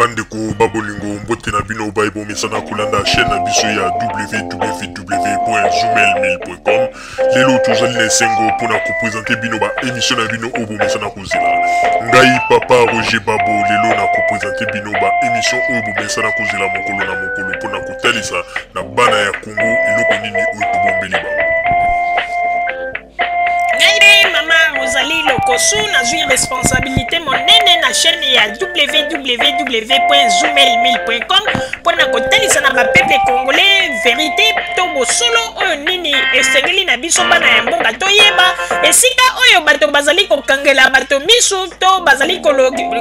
Bandeko ba bolingo, mbote na bino baye bomesana kolanda chaîne na biso ya www.zoomail1000.com. Lelo tozali na esengo mpona kopresente bino ba émission na bino oyo bomesana kozela. Ngai papa Roger Babo lelo na kopresente bino ba émission oyo bomesana kozela mokolo na mokolo mpona kotalisa na bana ya Congo eloko nini oyo tobombeli bango. Ngai nde mama Rosalie Lokosu, nazwi responsabilité monene na chaîne ya www.zoomail1000.com mpo na kotalisa na bapeuple congolais verité to bosolo oyo nini esengeli na biso bana ya mboka toyeba esika oyo bato bazali kokangela bato misu to bazali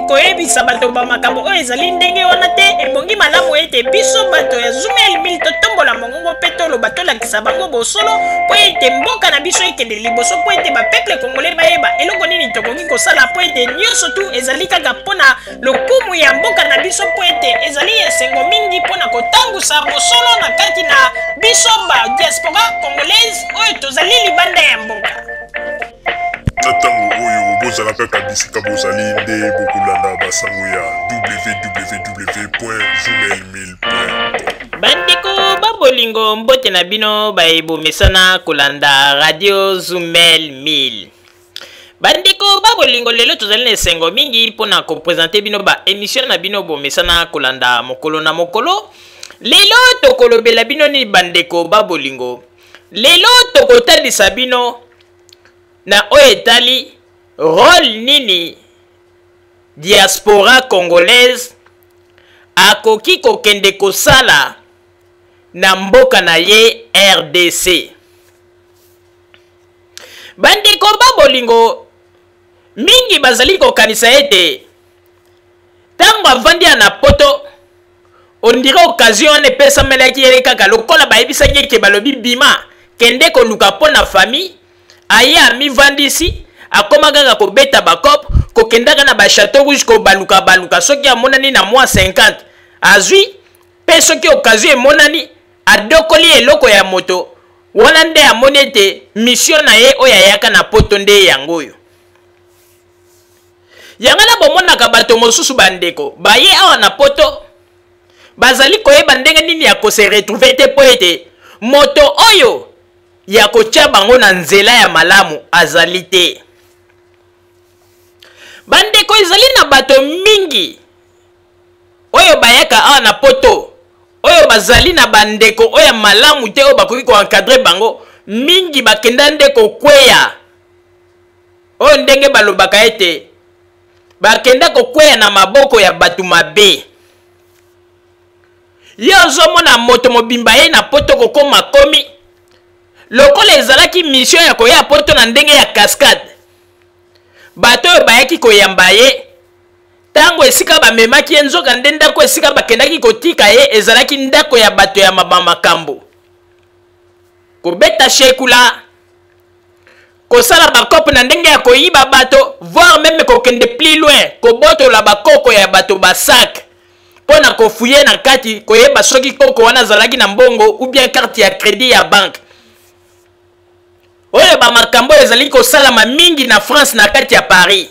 koyebisa bato ba makambo oyo ezali ndenge wana te. Ebongi malamu ete biso bato ya Zoomail 1000 totombola mongongo mpe toloba, tolakisa bango bosolo mpo ete mboka na biso ekende liboso, mpo ete bapeuple congolais bayeba eloko nini tokoki kosala, mpo ete nyonso tu ezali kaka mpo na lokumu ya mboka na biso, mpo ete ezali esengo mingi mpo na kotangusa bosolo na kati na biso ba diaspora congolaise oyo tozali libanda ya mboka. Na ntango oyo bozala kaka bisika bozali nde bokolanda basango ya www.zoomail1000.com. Bandeko ba bolingo, mbote na bino baye bomesana kolanda radio Zumel 1000. Bandeko ba bolingo, lelo tozali na esengo mingi mpona kopresente bino ba emission na bino bomesana kolanda mokolo na mokolo. Lelo tokolobela bino nini bandeko ba bolingo? Lelo tokotalisa bino na oyo etali role nini diaspora congolaise akoki kokende kosala na mboka na ye RDC. Bandeko ba bolingo, mingi bazali kokanisa ete ntango avandi ya na poto, ondire occasion wana epesamelaki ye kaka lokola bayebisaki eke balobi bima kende koluka mpo na famille aye, amivandisi, akoma kaka kobeta bacope, kokendaka na bachateau rouge, kobaluka baluka. Soki amonani na mwa 50 azwi, mpe soki occasion emonani adokoli eloko ya moto wana, nde amoni ete mission na ye oyo ayaka na poto nde yango oyo. Yango na bomonaka bato mosusu, bandeko baye awa na poto, bazali koyeba ndenge nini ya kose retrouver te, mpo ete moto oyo ya kotia bango na nzela ya malamu azali te. Bandeko, ezali na bato mingi oyo bayaka awa na poto oyo bazali na bandeko oyo ya malamu te oyo bakoki koencadre bango. Mingi bakenda nde kokweya, oyo ndenge balobaka ete bakenda kokweya na maboko ya bato mabe. Ye ozomona moto mobimba ye na poto kokoma komi lokola ezalaki mission ya koya poto na ndenge ya cascade. Bato oyo bayaki koyamba ye, ntango esika bamemaki ye, nzoka nde ndako esika bakendaki kotika ye ezalaki ndako ya bato ya makambo kobeta shekula, kosala bakope na ndenge ya koyiba bato, voire meme kokende plus loin, kobotola bakoko ya bato basak mpo na kofuye na kati, koyeba soki koko wana azalaki na mbongo ou bien carte ya crédit ya banque. Oyo bamakambo oyo ezali kosalama mingi na France, na kati ya Paris.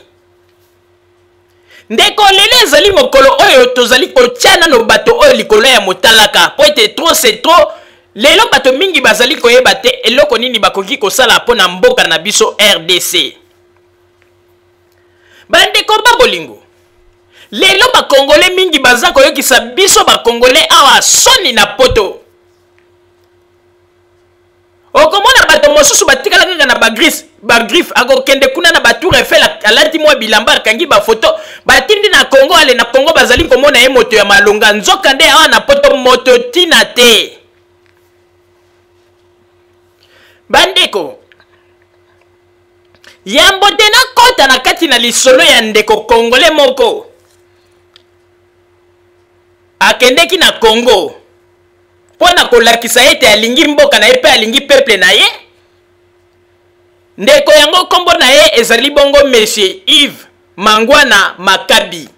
Ndeko, lelo ezali mokolo oyo tozali kotia nano bato oyo likolo ya motalaka, mpo ete trop c'est trop. Lelo bato mingi bazali koyeba te eloko nini bakoki kosala mpo na mboka na biso RDC. Bandeko ba bolingo, lelo bakongole mingi baza koyokisa biso bakongole awa soni na poto. Okomona bato mosusu batikala kaka na bagriffe, bagriffe, akokende kuna na batour Eiffel, alati mwa bilamba, akangi bafoto, batindi na Congo. Ale na Congo bazali komona ye moto ya malonga, nzoka nde awa na poto moto ntina te. Bandeko, yambo te nakɔta na kati na lisolo ya ndeko kongole moko akendeki na Congo mpo na kolakisa ete alingi mboka na ye mpe alingi peuple na ye. Ndeko yango nkombo na ye ezali bongo Monsieur Yves Mangwana Makabi.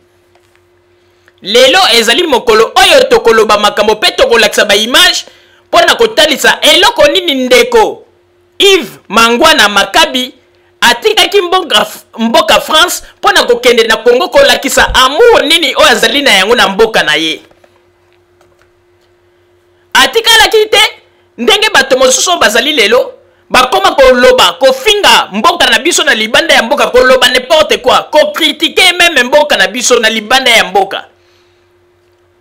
Lelo ezali mokolo oyo tokoloba makambo mpe tokolakisa baimage mpo na kotalisa eloko nini ndeko Yves Mangwana Makabi Atikaki mboka France mpo na kokende na Congo kolakisa amour nini oyo azali na yango na mboka na ye. Atikalaki te ndenge bato mosusu oyo bazali lelo bakoma koloba, kofinga mboka na biso na libanda ya mboka, koloba n'importe quoi, kocritiquer meme mboka na biso na libanda ya mboka.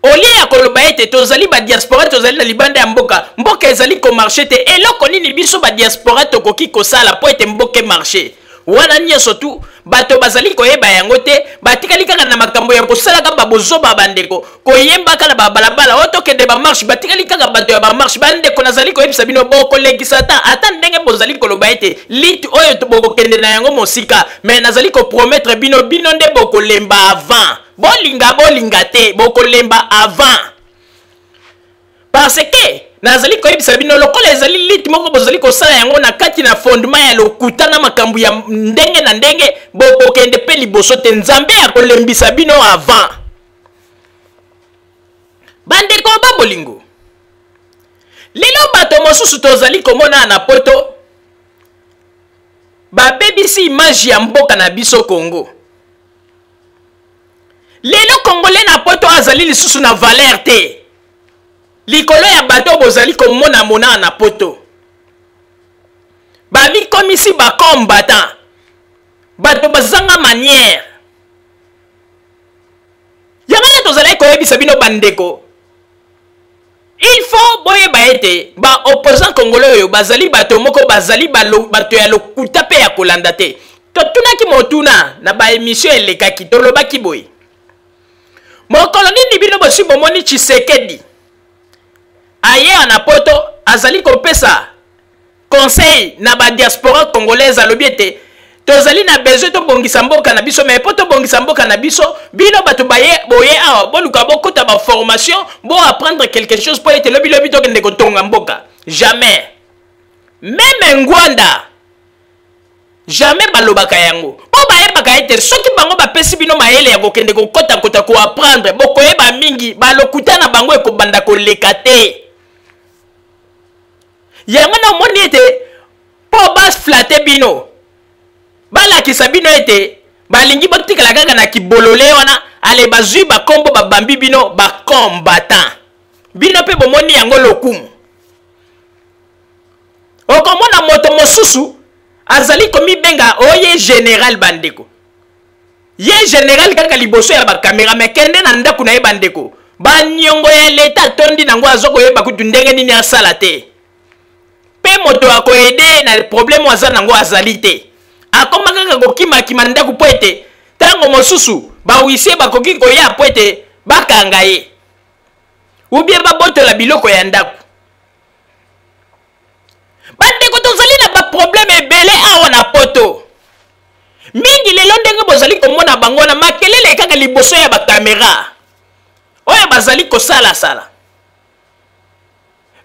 Au lieu ya koloba ete tozali ba diaspora, tozali na libanda ya mboka, mboka ezali komarche te, eloko nini biso ba diaspora tokoki kosala mpo ete mboka emarche? Wana nyonso tu bato bazali koyeba yango te, batikali kaka na makambo ya kosalaka babozoba. Bandeko, koyembaka na babalabala oyo tokende bamarche, batikali kaka bato ya bamarche. Bandeko, nazali koyebisa bino, bokolekisa ata ndenge bozali koloba ete lutte oyo bokokende na yango mosika, mais nazali kopromettre bino, bino nde bokolemba avant. Bolinga bolinga te, bokolemba avant, parce que nazali koyebisa bino, lokola ezali lutte moko bozali kosala yango na kati na fondement ya lokuta na makambo ya ndenge na ndenge, bokokende mpe liboso te. Nzambe akolembisa bino avant. Bandeko ba bolingo, lelo bato mosusu tozali komona na poto babebisi image ya mboka na biso Congo. Lelo Congolais na poto azali lisusu na valeur te likolo ya bato bozali komona mona na poto. Bamikomisi bacombattant, bato bazanga manière. Yango wana tozalaki koyebisa bino bandeko, il faut boyeba ete baopposant congolais oyo bazali bato moko bazali bato ya lokuta mpe ya kolanda te. Totunaki motuna na baémission elekaki, tolobaki boye: mokolo nini bino bosi bomoni Tshisekedi aye na poto azali kopesa conseil na badiaspora congolaise, alobi ete tozali na besoin tobongisa mboka na biso, mais mpo tobongisa mboka na biso, bino bato baye boye awa, boluka bokota baformation, boapprendre quelque chose mpo ete lobilobi tokende kotonga mboka? Jamais. Même Ngbanda, jamais balobaka yango, mpo bayebaka ete soki bango bapesi bino mayele ya kokende kokotakota koapprendre, bokoyeba mingi, balokuta na bango ekobanda koleka te. Yango na omoni ete mpo baflatter bino, balakisa bino ete balingi botikala kaka na kibolole wana, ale bazwi bakombo, babambi bino bacombattant, bino mpe bomoni yango lokumu. Okomona moto mosusu azali komibenga oye général. Bandeko, ye général kaka liboso ya bacaméra, mais kende na ndako na ye, bandeko, baniongo ya leta atondi nango, aza koyeba kutu ndenge nini asala te, mpe moto akoaider na problème aza nango azali te. Akoma kaka kokimakima ndako mpo ete ntango mosusu bahuissier bakoki koya mpo ete bakanga ye ou bien babotola biloko ya ndako. Bandeko, tozali na baproblème ebele awa na poto mingi. Lelo ndenge bozali komona bango wana, makelele kaka liboso ya bacaméra oyo bazali kosalasala,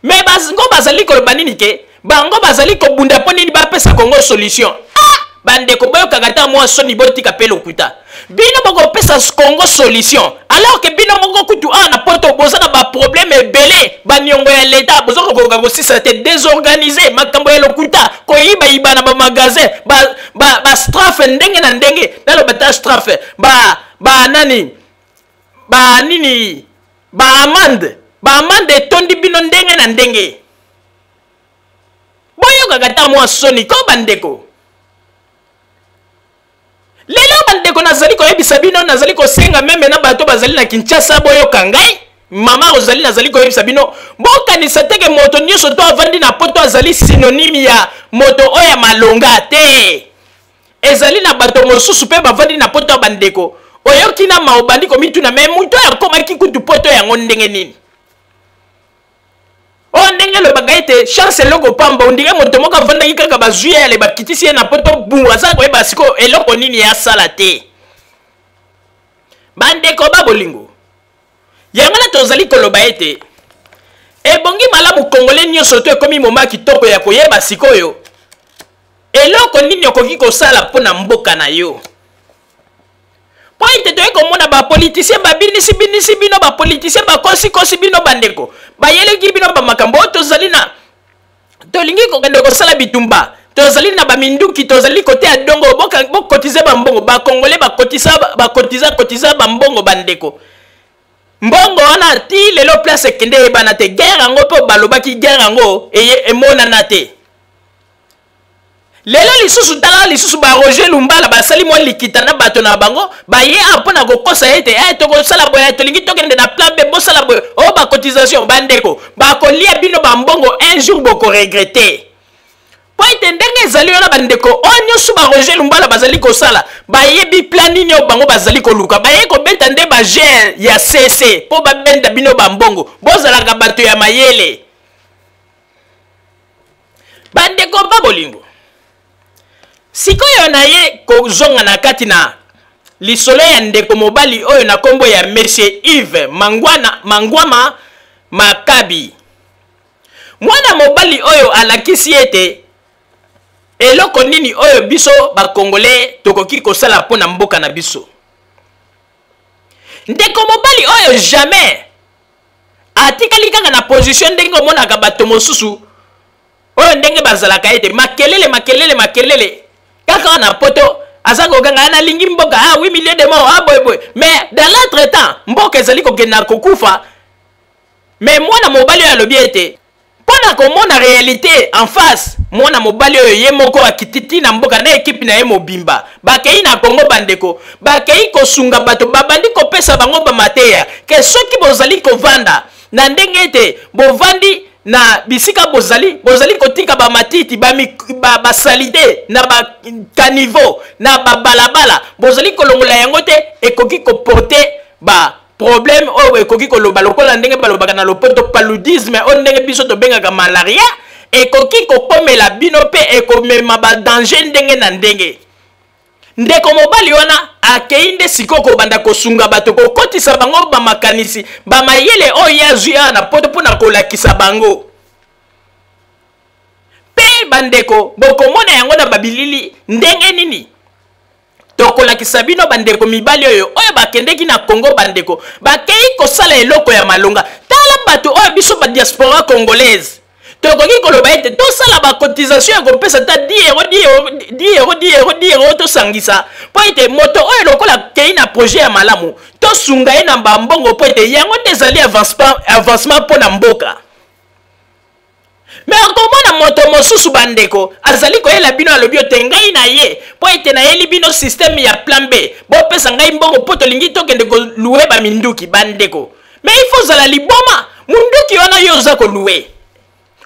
mais bango bazali koloba nini? Ke bango bazali kobunda mpo nini? Bapesa Kongo solution. Ah, bandeko, boyokaka ata mwa soni, botika mpe lokuta. Bino bokopesa Congo solution alors que bino moko kutu awa na poto boza na baproblème ebele, baniongo ya leta boza kokoka kosisa te, désorganisé, makambo ya lokuta, koyibayiba na bamagasin, bastrafe ba, ba ndenge na ndenge, naloba ta strafe, ba, ba nani, ba nini, baamende, baamende etondi bino ndenge na ndenge. Boyokaka ta mwa soni ko, bandeko. Lelo bandeko, nazali koyebisa bino, nazali kosenga même na bato bazali na Kinshasa, boyoka ngai, mama ozali, nazali koyebisa bino, bokanisa teke moto nyonso to avandi na poto azali synonyme ya moto oyo ya malonga te. Ezali na bato mosusu mpe bavandi na poto ya bandeko, oyoki na ma obandi komituna: mais moto oyo akomaki kutu poto yango ndenge nini? Oyo ndenge elobaka ete chance eloko pamba, ondire moto moko avandaki kaka, bazwi ye, ale bakitisi ye na poto bu, aza koyeba sikoyo eloko nini asala te. Bandeko ba bolingo, yango na tozali koloba ete ebongi malamu Congolais nyonso to ekomi moma kitoko ya koyeba sikoyo eloko nini okoki kosala mpo na mboka na yo, mpo ete toye komona bapoliticien babinisi binisi bino, bapoliticien bakosikosi bino. Bandeko, bayeleki bino bamakambo oyo tozali na tolingi kokende kosala bitumba. Tozali na baminduki, tozali kote ya dongo, bokotize bambongo. Bakongole bakotisa, bakotiza kotiza bambongo bandeko. Mbongo wana ti lelo place ekende eyebana te. Guerre yango mpo balobaki guerre yango eye emonana te. Lelo lisusu tala lisusu ba Roger Lumbala basali mwa likita na bato na bango, baye awa mpo na kokosa ete tokosala boye, tolingi tokende na plan B, bosala boye, o oh, ba cotisation. Bandeko, bakolia bino bambongo, un jour bokoregrete. Mpo ete ndenge ezali wana bandeko, oyo nyonso ba Roger Lumbala bazali kosala, bayebi plan nini oyo bango bazali koluka. Baye kobeta nde ba jeu ya CC mpo babenda bino bambongo. Bozalaka bato ya mayele. Bandeko ba bolingo, sikoyo na ye kozonga na kati na lisolo ya ndeko mobali oyo na kombo ya Monsieur Yves Mangwana, Mangwama Makabi. Mwana mobali oyo alakisi ete eloko nini oyo biso ba Congolais tokoki kosala mpo na mboka na biso. Ndeko mobali oyo jamais atikali kaka na position ndenge omonaka bato mosusu oyo ndenge bazalaka ete makelele makelele makelele kaka na poto, aza kokanga nalingi mboka, ah, 8 millions de morts, ah, boye boye, mais dans l'autre temps mboka ezali kokende na kokufa. Mais mwana mobali oyo alobi ete mpo na komona réalité en face, mwana mobali oyo ye moko akiti ti na mboka na ekipe na ye mobimba, bakei na Kongo bandeko, bakei kosunga bato, babandi kopesa bango bamateya ke soki bozali kovanda na ndenge ete bovandi na bisika bozali, bozali kotika bamatiti, basalite na bakanivo na babalabala, bozali kolongola yango te, ekoki koporte ba problème oyo ekoki koloba lokola ndenge balobaka na lopoto paludisme, oyo ndenge biso tobengaka malaria, ekoki kokomela bino mpe ekomema ba danger ndenge na ndenge. Ndeko mobali wana akei nde sikoyo kobanda kosunga bato, kokotisa bango bamakanisi, bamayele oyo ye azwi awa na poto mpo na kolakisa bango. Mpe bandeko, bokomona yango na babilili ndenge nini tokolakisa bino bandeko mibali oyo oyo bakendeki na Congo. Bandeko bakei kosala eloko ya malonga. Tala bato oyo biso ba diaspora congolaise tokoki koloba ete tosala ba cotisation ya kopesa ata 10 euro, 10 euro, 10 euro, 10 euro, 10 euro, tosangisa mpo ete moto oyo lokola akei na projet ya malamu, tosunga ye na bambongo, mpo ete yango nde ezali avancement mpo na mboka. Me okomona moto mosusu bandeko azali koyela bino, alobi ete ngai na ye mpo ete nayeli bino systeme ya plan B, bopesa ngai mbongo mpo tolingi tokende koluwe baminduki. Bandeko, me il faut ozala liboma. Munduki wana yo oza koluwe,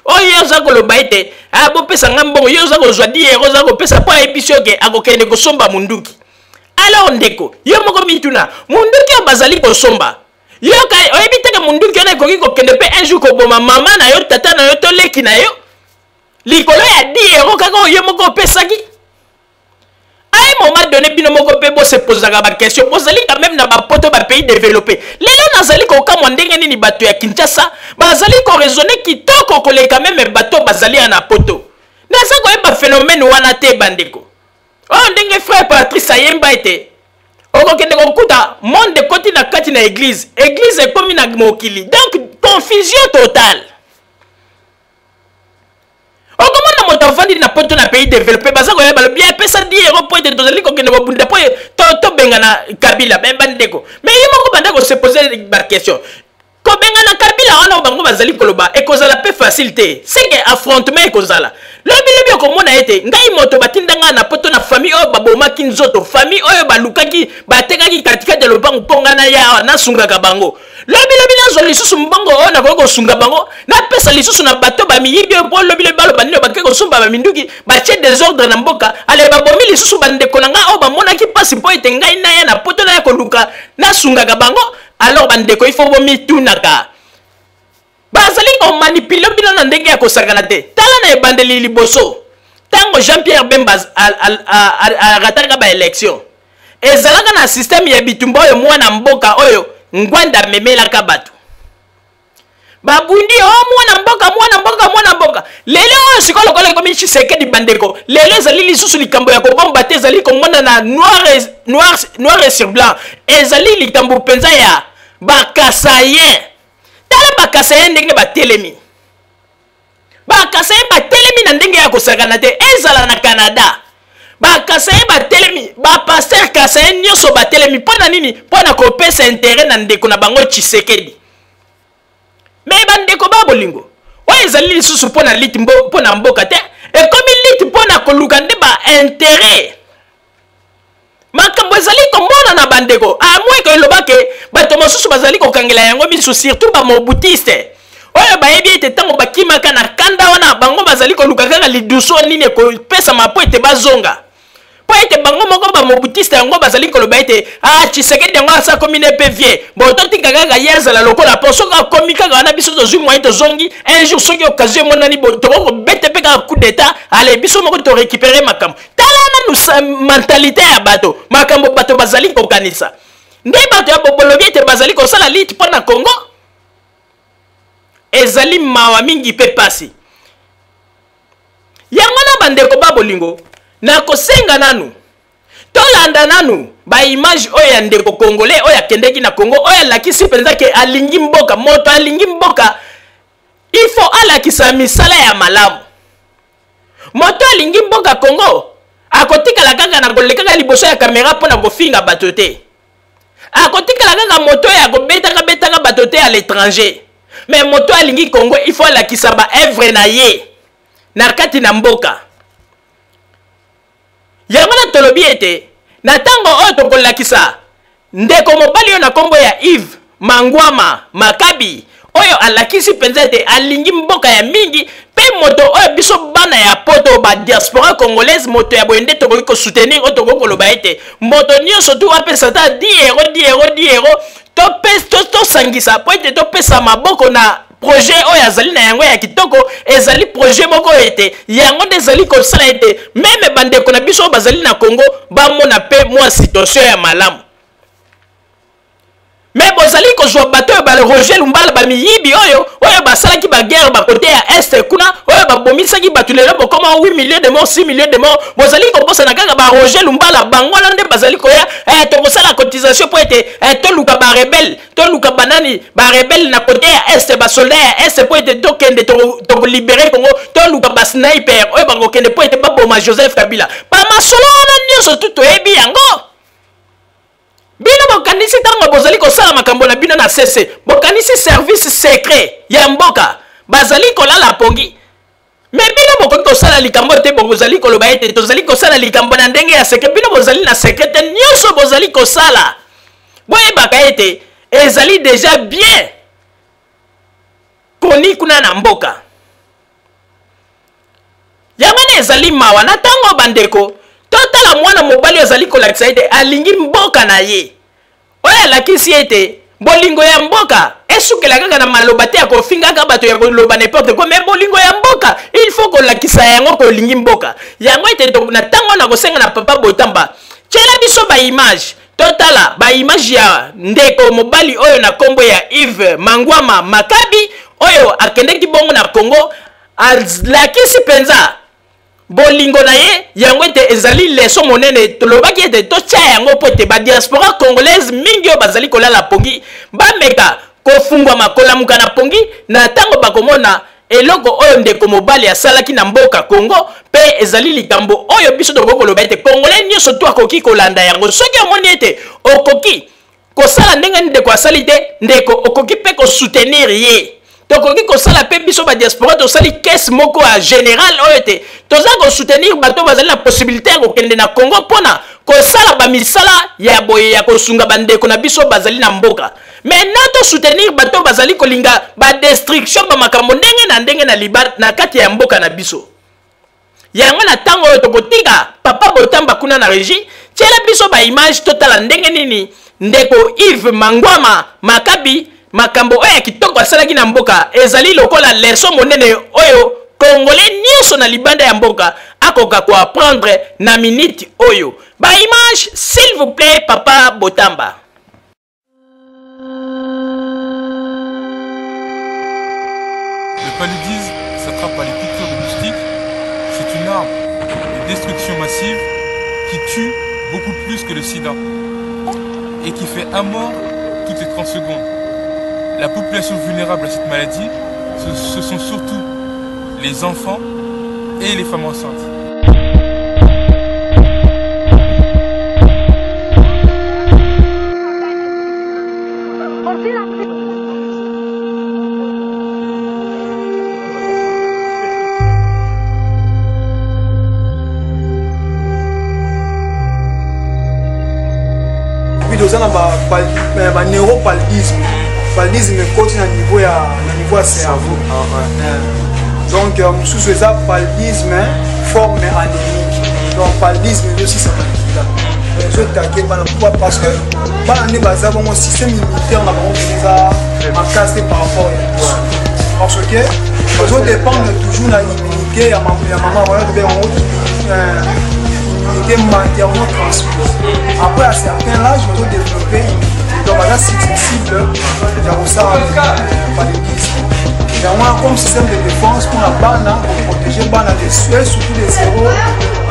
oyo yo oza koloba ete ah, bopesa ngai mbongo, yo oza kozwa 10 euro oza kopesa mpo ayebisi yo ke akokende kosomba munduki. Alors ndeko, yo moko mituna, munduki oyo bazali kosomba, yoka, oyebi te ke munduki wana ekoki kokende mpe un jour koboma mama na yo, tata na yo to leki na yo likolo ya 10 euro kaka oyo yo moko opesaki? À un moment donné, bino moko mpe bose posaka ba question. Bozali quand même na bapoto, ba pays développé. Lelo nazali kokamwa ndenge nini bato ya Kinshasa bazali koraisonne kitoko koleka meme bato bazali ya na poto. Naza koyeba phénomène wana te bandeko. Oyo ndenge frère Patrice ayemba ete okokende kokuta monde ekoti na kati na église, église ekomi na mokili, donc confusion totale. Okomona moto avandi na poto, na pays développé, baza koya, balobi apesa 10 euro po ete tozali kokende kobunda po tobengana Kabila. Me bandeko, me ye moko banda kose poser ba question, kobengana Kabila wana bango bazali koloba ekozala mpe facile te, seke affrontement ekozala lobilobi. Okomona ete ngai moto batinda ngai na poto na famille oyo babomaki nzoto, famille oyo balukaki batekaki katikati ya lopango mpo ngai naya awa nasungaka bango, lobilobi nazwa lisusu mbongo oyo nakoki kosunga bango, napesa lisusu na bato bamiyibi oyo, mpo lobilobi baloba nini? Bakei kosomba baminduki, batie desordre na mboka, ale babomi lisusu bandeko na ngai oyo bamonaki mpasi mpo ete ngai naya na poto, naya koluka nasungaka bango. Alors bandeko, ifo bomitunaka, bazali komanipule bino na ndenge ya kosakana te. Tala na ebandeli liboso, ntango Jean Pierre Bemba arataka baélection, ezalaka na systeme ya bitumba oyo mwana mboka oyo Ngwanda amemelaka bato babundi o oh, mwana mboka, mwana mboka, mwana mboka. Lelo oyo sikoyo lokola ekomi Tshisekedi, bandeko, lelo ezali lisusu likambo ya kobomba te, ezali komona na noir, noir, noir et sur blanc. Ezali likambo mpenza ya bakasayen. Tala bakasayen ndenge batelemi. Bakasaye batelemi na ndenge ya kosakana te, ezala na Canada. Bakasaye batelemi, bapasteur kasaye nyonso batelemi. Mpo na nini? Mpo na kopesa interet na ndeko na bango Tshisekedi. Me bandeko ba bolingo, oyo ezali lisusu mpo na liti mpo na mboka te, ekomi liti mpo na koluka nde ba interet. Makambo ezali komonana bandeko, amweke eloba ke bato mosusu bazali kokangela yango miso, surtout bamobutiste oyo bayebi ete ntango bakimaka na kanda wana, bango bazali koluka kaka lidusu nini ekopesama mpo ete bazonga, mpo ete bango moko bamobutiste yango bazali koloba ete ah, Tshisekedi yango asa akomi ne mpe vie bo, totika kaka ye azala lokola, mpo soki akomi kaka wana biso tozwi moyen tozongi un jour, soki occasion emonani tokoki kobete mpe kaka coup d'état, ale biso moko torécupere makambo. Tala nanu mentalité ya bato, makambo bato bazali kokanisa. Nde bato ya bobolobi ete bazali kosala lite mpo na Congo, ezali mawa mingi mpe pasi. Yango na bandeko ba bolingo, nakosenga nanu tolanda nanu baimage oyo ya ndeko congolais oyo akendeki na Congo, oyo alakisi mpenza ke alingi mboka. Moto alingi mboka, il faut alakisa misala ya malamu. Moto alingi mboka Congo akotikala kaka na kolekaka liboso ya kamera mpo na kofinga bato te, akotikala kaka moto oyo akobetaka betaka bato te à l'étranger. Mais moto alingi Congo, il faut alakisa ba œuvre na ye na kati na mboka. Yango na tolobi ete na ntango oyo tokolakisa ndeko mobali oyo na nkombo ya Yves Mangwama Makabi, oyo alakisi mpenza ete alingi mboka ya mingi, mpe moto oyo biso bana ya poto ba diaspora congolaise, moto ya boye nde tokoki kosoutenir, oyo tokoki koloba ete moto nyonso tu apesa ata 10 euro, 10 euro, 10 euro, tosangisa mpo ete topesa maboko na projet oyo azali na yango ya kitoko. Ezali projet moko oyo ete yango nde ezali kosala ete meme bandeko na biso oyo bazali na Congo bamona mpe mwa situation ya malamu. Me bozali kozwa bato oyo ba Roger Lumbala, bamiyibi oyo basalaki baguerre bakote ya este kuna, oyo babomisaki bato, lelo bokoma 8 millions de morts, 6 millions de morts. Bozali kobosana kaka ba Roger Lumbala, bango wana nde bazali koya tokosala cotisation mpo ete toluka barebele, toluka banani barebele na kote ya este, basoldat ya este, mpo ete tokende tokolibere Congo, toluka basniper oyo bakokende mpo ete baboma Joseph Kabila. Bamasolo wana nyonso tu toyebi yango. Bino bokanisi ntango bozali kosala makambo na bino na sese, bokanisi service secret ya mboka bazali kolala pongi? Me bino bokoki kosala likambo te, bozali koloba ete tozali kosala likambo na ndenge ya secret. Bino bozali na secret te, nyonso bozali kosala boyebaka ete ezali deja bien koni kuna na mboka. Yango wana ezali mawa na ntango bandeko totala mwana mobali oyo azali kolakisa ete alingi mboka na ye, oyo alakisi ete bolingo ya mboka esukela kaka na maloba te ya kofingaka bato, ya koloba n'importe quoi, mais bolingo ya mboka il faut kolakisa yango kolingi mboka yango. Ete na ntango na kosenga na papa Botamba, tiela biso baimage, totala baimage ya ndeko mobali oyo na nkombo ya Yves Mangwama Makabi, oyo akendeki bongo na Congo, alakisi mpenza bolingo na ye. Yango ete ezali leso monene, tolobaki ete totya yango mpo ete badiaspora congolaise mingi oyo bazali kolala pongi bameka kofungwama, kolamuka na pongi na ntango bakomona eloko oyo ndeko mobali asalaki na mboka Congo. Mpe ezali likambo oyo biso tokoki koloba ete congolais nyonso to akoki kolanda yango. Soki omoni ete okoki kosala ndenge ndeko asali te, ndeko okoki mpe kosoutenir ye. Tokoki kosala mpe biso badiaspora, tosali kese moko ya général oyo ete toza kosoutenir bato bazali na possibilité ya kokende na Congo mpona kosala bamisala ya boye ya kosunga bandeko na biso bazali na mboka. Maintenant tosoutenir bato bazali kolinga badestruction, bamakambo ndenge na ndenge na, liba, na kati ya mboka na biso. Yango na ntango oyo tokotika papa Botamba kuna na régie, tiela biso baimage, totala ndenge nini ndeko Yves Mangwama Makabi, makambo oyo ya kitoko asalaki na mboka, ezali lokola leso monene oyo congolais nyonso na libanda ya mboka akoka koapprendre na minute oyo. Baimage s'il vous plaît, papa Botamba. Le paludisme s'attrape par les piqûres de moustiques. C'est une arme de destruction massive qui tue beaucoup plus que le sida et qui fait un mort toutes les 30 secondes. La population vulnérable à cette maladie, ce sont surtout les enfants et les femmes enceintes. Toza na baneuropaludisme, paludisme ekoti na niveau ya na niveau ya cerveau. Donc mosusu eza paludisme forme anémique. Donc paludisme ezosisa makila, ezotake bana parce que bana nde baza bongo, système immunitaire na bango eza makasi te par rapport ya biso, parce que bazodépendre toujours na immunité ya mama wana, tobe yango immunité materno transmise. Après, à certain âge, bazodévelopper immunité, donc baza susceptible ya kosala paludisme. Yango wana comme système de défense mpona bana, koprotéger bana de surtout de 0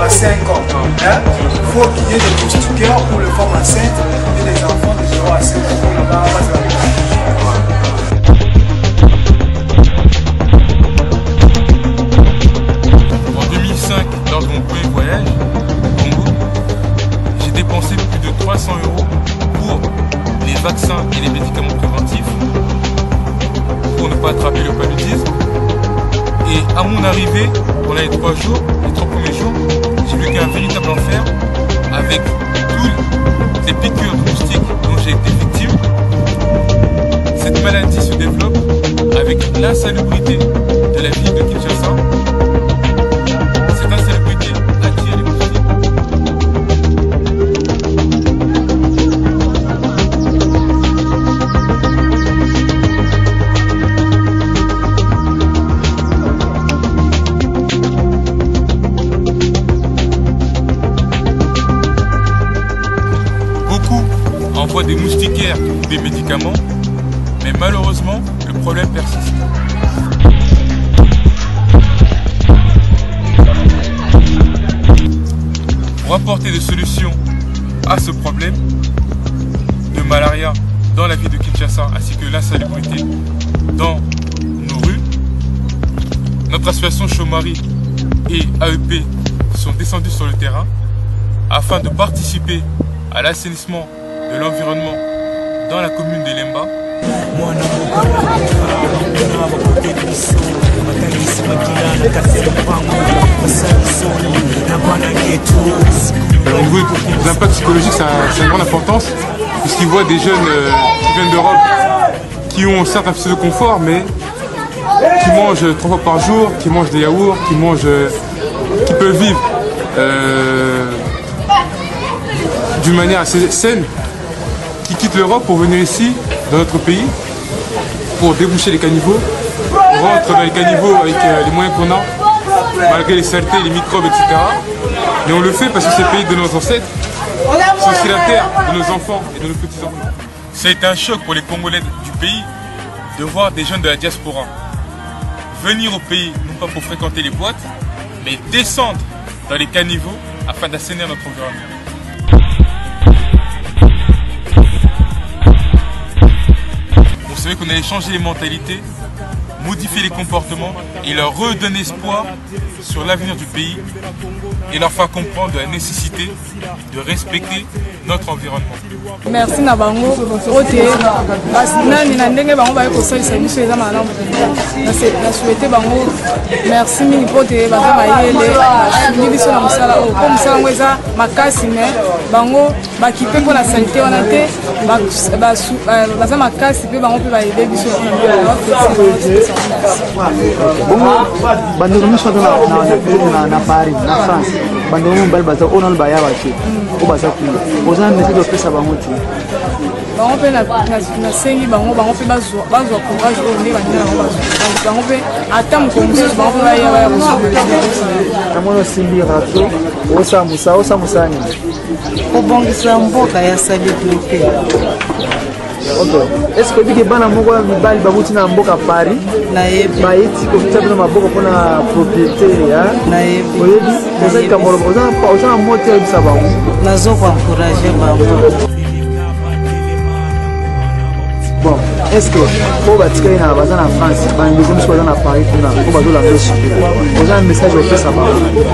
à 5 ans, hein? Il faut qu'il y ait des moustiquaires pour les femmes enceintes et les enfants de 0 à 5 ans mpona bana bazala. En 2005, lors de mon premier voyage au Congo, j'ai dépensé plus de 300 euros pour les vaccins et les médicaments préventifs pour ne pas attraper le paludisme. Et à mon arrivée, pendant les 3 jours, les 3 premiers jours, j'ai vécu un véritable enfer avec toutes les piqûres de moustiques dont j'ai été victime. Cette maladie se développe avec l'insalubrité de la ville de Kinshasa. Cette insalubrité attire les moustiques. Beaucoup envoient des moustiquaires ou des médicaments, mais malheureusement, le problème persiste. Pour apporter des solutions à ce problème de malaria dans la ville de Kinshasa ainsi que l'insalubrité dans nos rues, notre association Shomari et AEP sont descendus sur le terrain afin de participer à l'assainissement de l'environnement dans la commune de Lemba. Au niveau de l'impact psychologique, ça a une grande importance, puisqu'ils voient des jeunes qui viennent d'Europe, qui ont certes un petit peu de confort, mais qui mangent 3 fois par jour, qui mangent des yaourts, qui peuvent vivre d'une manière assez saine, qui quittent l'Europe pour venir ici, dans notre pays, pour déboucher les caniveaux. On rentre dans les caniveaux avec les moyens qu'on a, malgré les saletés, les microbes, etc. Mais on le fait parce que c'est le pays de nos ancêtres, c'est aussi la terre de nos enfants et de nos petits-enfants. Ça a été un choc pour les Congolais du pays de voir des jeunes de la diaspora venir au pays, non pas pour fréquenter les boîtes, mais descendre dans les caniveaux afin d'assainir notre environnement. On savait qu'on allait changer les mentalités, modifier les comportements et leur redonner espoir sur l'avenir du pays et leur faire comprendre la nécessité de respecter notre environnement. Merci na bango ote nani na ndenge bango baye kosalisa biso eza malamu. Na souhaite bango merci mingi mpo te baza mayele, basungi biso na mosala oyo, mpo mosala yango eza makasi, mais bango bakipe mpo na salite wana te, baza makasi mpe bango mpe bayede biso. Bongo bandeko nyonso aza na Paris, na France, bandeko mobali baza oyo nano bayaba te, oyo baza kuna, oza na message opesa bango te? Bango mpe nasengi bango, bango mpe bazwa courage oyo nde baninga bango bazwa courage. Bango mpe ata mokolo mosusu bango mpe baya baya kozwa. Namoni osimbi râteau, osala mosala, osala mosala nini? Kobongisa mboka ya salubrité. Ok, est ce que oyebi ke bana moko ya mibali bakuti na mboka Paris Nayebi. Bayeti kotia bino maboko mpona propriété? Nayebi. Oyebi oza likambo, oza na mot te oyebisa bango? Nazo koencourager bango. Bon, Est ce que oyo batikali na baza na France, bandeko mosusu baza na Paris kuna oyo bazolanda yo sikoyo, oza na message opesa bango?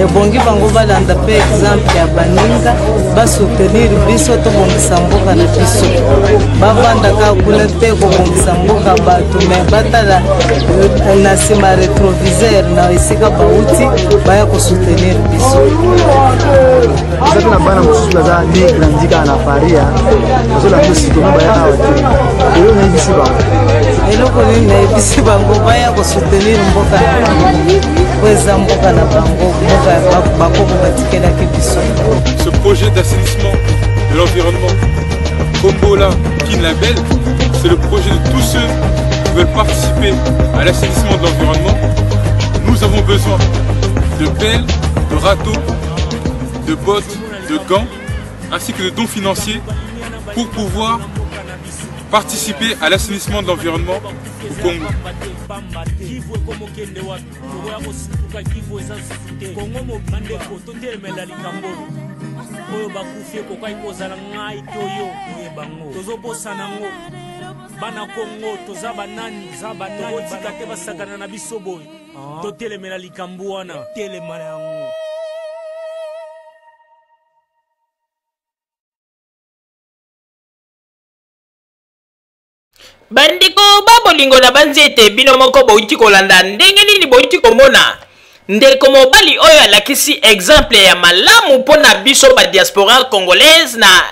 Ebongi bango balanda mpe exemple ya baninga, basoutenir biso tobongisa mboka na biso. Bavandaka kuna te kobongisa mboka bato, me batala euh, na nsima retroviseur na esika bauti, baya kosoutenir biso. Eza mpe na bana mosusu baza ne grandi kaka na Paris, bazolanda sikoyo, baya awa te. Oyo nayebisi bango? Eloko nini nayebisi bango? Baya kosoutenir mboka na bango, po eza mboka na bango, mboka ya bakoko batikelaki biso. Ce projet d'assainissement de l'environnement Kombola Kin Label, c'est le projet de tous ceux qui veulent participer à l'assainissement de l'environnement. Nous avons besoin de pelles, de râteaux, de bottes, de gants, ainsi que de dons financiers pour pouvoir participer à l'assainissement de l'environnement au Congo. Oyo bakufi ekokaki kozala ngai to yo oyebango, tozobosana yango. Bana Kongo, toza banani? Tokotika te basakana na biso boye. Totelemela likambo wana, telema na yango. Bandeko ba bolingo, na banzi ete bino moko bouti kolanda ndenge nini bouti komona ndeko mobali oyo alakisi exemple ya malamu mpo na biso badiaspora congolaise na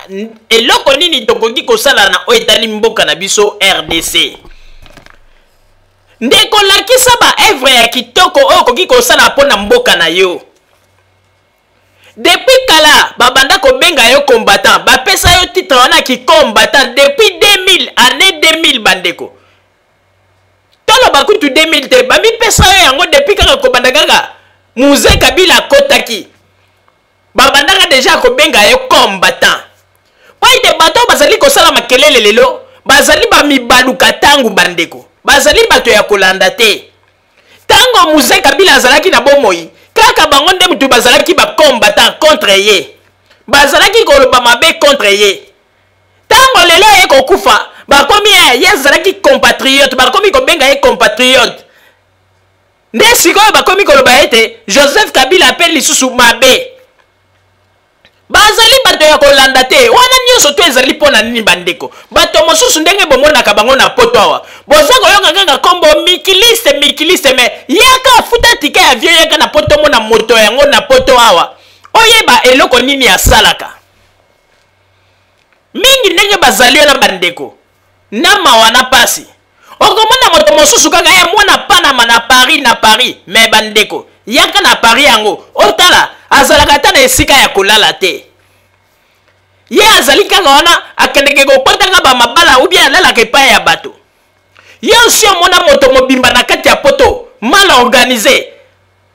eloko nini tokoki kosala na oyo etali mboka na biso RDC. Ndeko, lakisa baevre ya kitoko oyo okoki kosala mpo na mboka na yo. Depuis kala babanda kobenga yo combattant, bapesa yo titre wana ki combattant depuis 2000, année 2000. Bandeko, toloba kutu 2000 te, bamipesa yo yango depuis kaka kobanda kaka Mzee Kabila akotaki, babandaka deja kobenga yo combattant. Po ete bato oyo bazali kosala makelele lelo bazali bamibaluka ntango, bandeko, bazali bato ya kolanda te. Ntango Mzee Kabila azalaki na bomoi, kaka bango nde mutu bazalaki bacombattant contre ye, bazalaki koloba mabe contre ye. Ntango lelo aye kokufa, bakomi ye azalaki compatriote, bakomi kobenga ye compatriote. Nde sikoyo bakomi koloba ete Joseph Kabila ape lisusu mabe. Bazali bato ya kolanda te. Wana nyonso to ezali mpo na nini, bandeko? Bato mosusu ndenge bomonaka bango na poto awa, boza koyoka kaka nkombo mikiliste, mikiliste, me yaka afuta tike ya avion, yaka na poto, mona moto yango na poto awa, oyeba eloko nini asalaka. Mingi ndenge bazali wana, bandeko, na mawa na pasi. Okomona moto mosusu kaka ya mwana Panama na Paris, na Paris, me bandeko, yaka na Paris yango otala, azalaka ata na esika ya kolala te. Ye azali kaka wana, akendeke kokotaka bamabala ubia alalaka epai ya bato. Ye osi omona moto mobimba na kati ya poto mal organisé,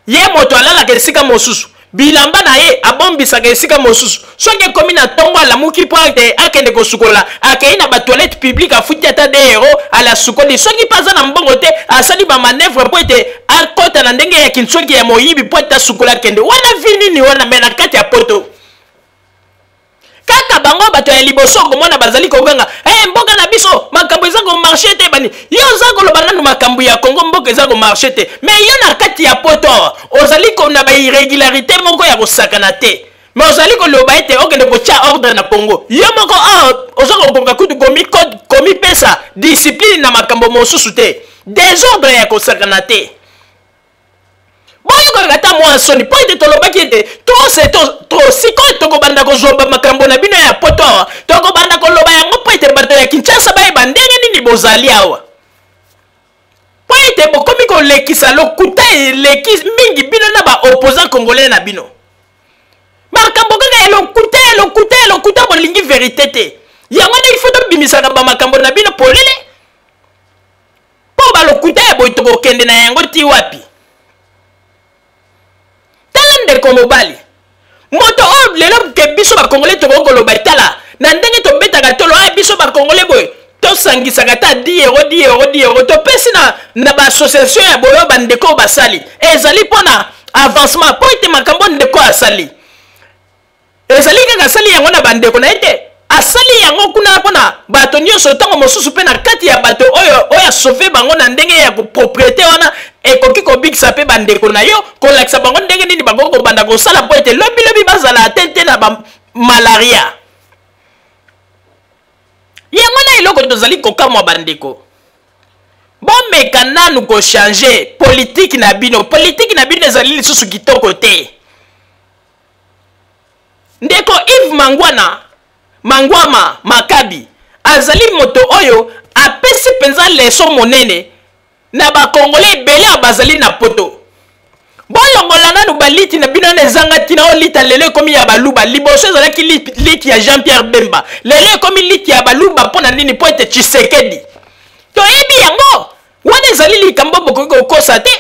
ye moto alalaka esika mosusu, bilamba na ye abombisaka esika mosusu. Soki ekomi na ntongo, alamuki mpo ete akende kosukola, akei na batoilette publique, afuti ata 2 euro, alasukoli. Soki mpe aza na mbongo te, asali bamanœuvre mpo ete akɔta na ndenge ya kinsoki ya moyibi mpo ete asukola, akende. Wana vi nini wana? Me na kati ya poto, kaka bango bato ya liboso komona bazali koganga: hey, mboka na biso makambo eza komarcher te. Bani yo oza koloba nanu makambo ya Kongo, mboka eza komarcher te, me yo na kati ya poto awa ozali na bairrégularité moko ya kosakana te, me ozali koloba ete okende kotia ordre na Kongo. Yo moko awa oza kokoka kutu komipesa discipline na makambo mosusu te, désordre ya kosakana te. Boyokaka ata mwa soni, mpo ete tolobaki ete trop c'est trop. Sikoyo tokobanda kozwa makambo na bino ya poto awa, tokobanda koloba yango mpo ete bato ya Kinshasa bayeba ndenge nini bozali awa, mpo ete bokomi kolekisa lokuta eleki mingi, bino na baopposant congolais na bino. Makambo kaka ya lokuta, ya lokuta, ya lokuta, bolingi vérité te. Yango nde ifo tobimisaka bamakambo na bino polele, mpo balokuta ya boye tokokende na yango ti wapi? Tala ndeko mobali, moto oyo lelo ke biso bakongole tokoki koloba, tala na ndenge tobetaka tolo aya biso bakongole boye, tosangisaka ata 10 euro, 10 euro, 10 euro, topesi na baassociation ya boye oyo bandeko oyo basali, ezali mpona avancement, mpo ete makambo ndeko asali ezali kaka asali yango na bandeko na ye te. Asali yango kuna mpo na bato nyonso, ntango mosusu mpe na kati ya bato oyo oyo asauve bango na ndenge ya propriété wana, ekoki kobikisa mpe bandeko na yo, kolakisa bango ndenge nini bakoki kobanda kosala mpo ete lobilobi bazala te te na bamalaria. Yango na eloko tozali kokamwa bandeko. Bomeka nanu kochange politiki na bino. Politiki na bino ezali lisusu kitoko te. Ndeko Yves Mangwana, Mangwama Makabi azali moto oyo apesi mpenza leso monene na bakongole ebele oyo bazali na poto. Bolongola nanu baliti na bino wana ezanga ntina. Oyo lita lelo ekomi ya baluba, liboso ezalaki liti ya Jean-Pierre Bemba, lelo ekomi liti ya baluba. Mpo na nini? Mpo ete Tshisekedi toyebi yango wana ezali likambo bokoki kokosa te,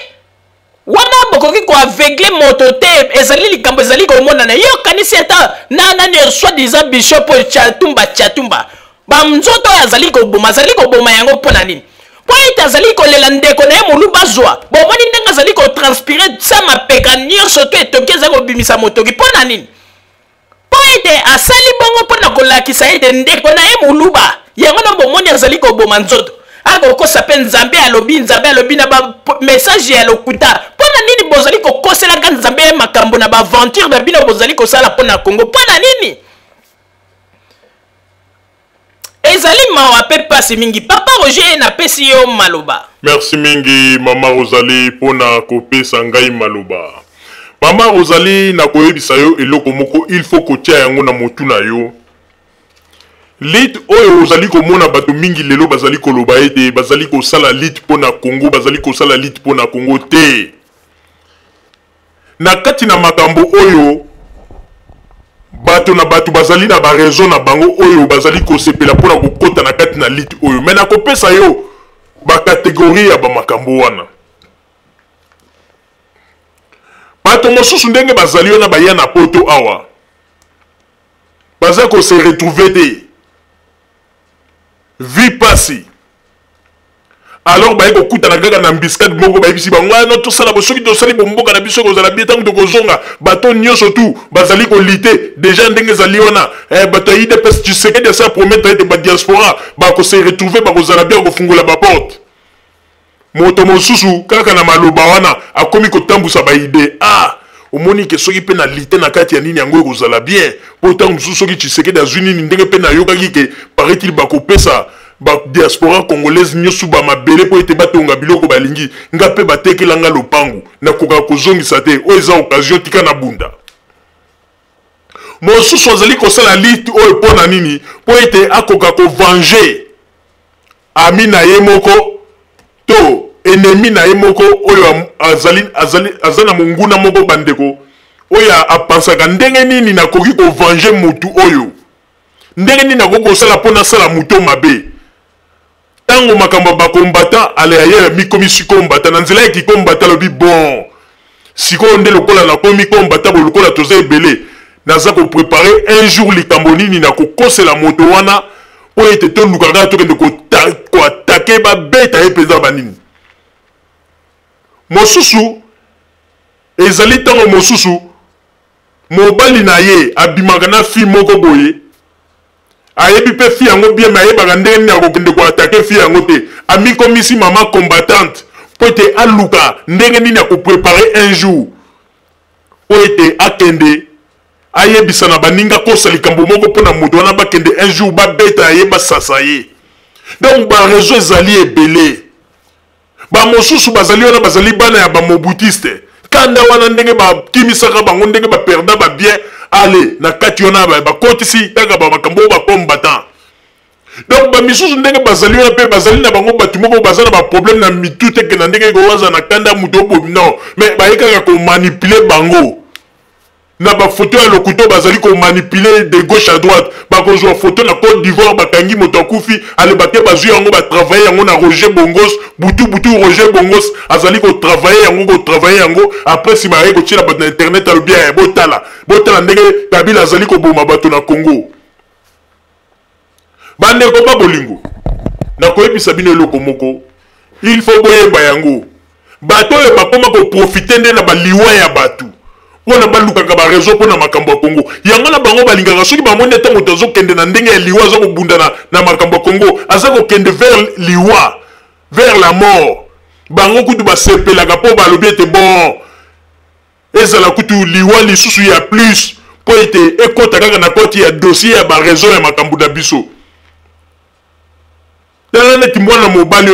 wana bokoki koaveugle moto te, ezali likambo ezali komonana. Yo okanisi ata na nani soit disant bishop oyo Tshatumba, Tshatumba banzoto oyo azali koboma, azali koboma yango mpo na nini? Mpo ete azali kolela ndeko na ye moluba azwa. Bomoni ndenge azali kotranspire sa mapeka nyonso to etoki ezali kobimisa motoki mpo na nini? Mpo ete asali bongo mpo na kolakisa ete ndeko na ye moluba yango na bomoni azali koboma nzoto. Akokosa mpe Nzambe alobi, Nzambe alobi na ba message ya lokuta. Mpo na nini bozali kokoselaka Nzambe makambo na ba aventure na bino bozali kosala mpo na Congo? Mpo na nini? Ezali mawa pe pasi mingi. Papa Roger, napesi yo maloba. Merci mingi mama Rosalie pona kopesa ngai maloba. Mama Rosalie, nakoyebisa yo eloko moko, il faut kotia yango na motu na yo. Lit oyo ozali komona bato mingi lelo bazali koloba ete bazali kosala lit pona Congo, bazali kosala lit pona Congo te. Na kati na makambo oyo bato na bato bazali na ba raison na bango oyo bazali kosepela mpo na kokota na kati na lit oyo, me nakopesa yo ba categorie ya ba makambo wana. Bato mosusu ndenge bazali wana baya na poto awa baza ko se retrouver te, vie pasi, alors baye kokutana kaka na embuscade moko, bayebisi bango wana ah, tosala bo, soki tosali bomboka na biso ekozala bien. Ntango tokozonga bato nyonso tu bazali kolite deja ndenge ezali wana eh, bato ya idps Tshisekedi asi apromettre ete badiaspora bakose retrouver, bakozala bien, kofungola baporte. Moto mosusu kaka na maloba wana akomi kotambusa ba idee. Ah, omoni ke soki mpe na lite na kati ya nini yango ekozala bien, mpo ntango mosusu soki Tshisekedi azwi nini, ndenge mpe nayokaki ke paraît-il bakopesa ba diaspora congolaise nyonso ba mabele mpo ete batonga biloko balingi. Nga mpe batekela nga lopangu, nakokaka kozongisa te, oyo eza occasion, tika na bunda. Mosusu azali kosala lite oyo mpo na nini? Mpo ete akoka kovange ami na ye moko to ennemi na ye moko oyo azali, azali, aza na monguna moko bandeko oyo apansaka ndenge nini nakoki kovange motu oyo, ndenge nini nakoki kosala mpo nasala moto mabe. Ntango makambo ya bakombata ale aye amikomisi kombata na nzela ya kikombata, alobi bon, sikoyo nde lokola nakomi kombata bo, lokola toza ebele, naza koprepare un jour likambo nini nakokosela moto wana mpo ete toluka kaka tokende koatake babeta ye mpenza banini. Mosusu ezali ntango mosusu mobali na ye abimaka na fille moko boye, ayebi mpe fille yango bien, me ayebaka ndenge nini akokende koatake fille yango te. Amikomisi mama combattante mpo ete aluka ndenge nini akoprepare un jour mpo ete akende ayebisa na baninga kosa likambo moko mpo na moto wana, bakende un jour babeta ye, basasa ye. Donc bareseau ezali ebele. Bamosusu bazali wana bazali bana ya bamobutiste, kanda wana ndenge bakimisaka bango, ndenge baperda babien, ale na kati wana bakotisi kaka bamakambo oyo bacombattant. Donc bamisusu ndenge bazali wana mpe bazali na bango bato moko baza na baproblème na mitu te ke na ndenge kowaza na kanda moto obomi, non, mais baye kaka komanipule bango na bafoto ya lokuta bazali komanipule de gauche à droite. Bakozwa foto na Côte d'Ivoire, bakangi moto akufi, ale bake bazwi yango, batravaille yango na Roger Bongos butu butu. Roger Bongos azali kotravaille yango, kotravaille yango, après nsima aye kotiela bato na internet, alobi eh, botala, botala ndenge Kabila azali koboma bato na Congo. Bandeko ba bolingo, nakoyebisa bino eloko moko, il faut boyeba yango. Bato oyo bakoma koprofite nde na baliwa ya bato. mpona balukaka baraison mpona makambo ya Kongo. Yango na bango balingaka soki bamoni ata moto azokende na ndenge ya liwa, aza kobunda na makambo ya Kongo, aza kokende vers liwa, vers la mort, bango kutu basepelaka mpo balobi ete bon, ezala kutu liwa lisusu ya plus mpo ete ekɔta kaka na koti ya dossier ya baraison ya makambo na biso. Tala neti mwana mobali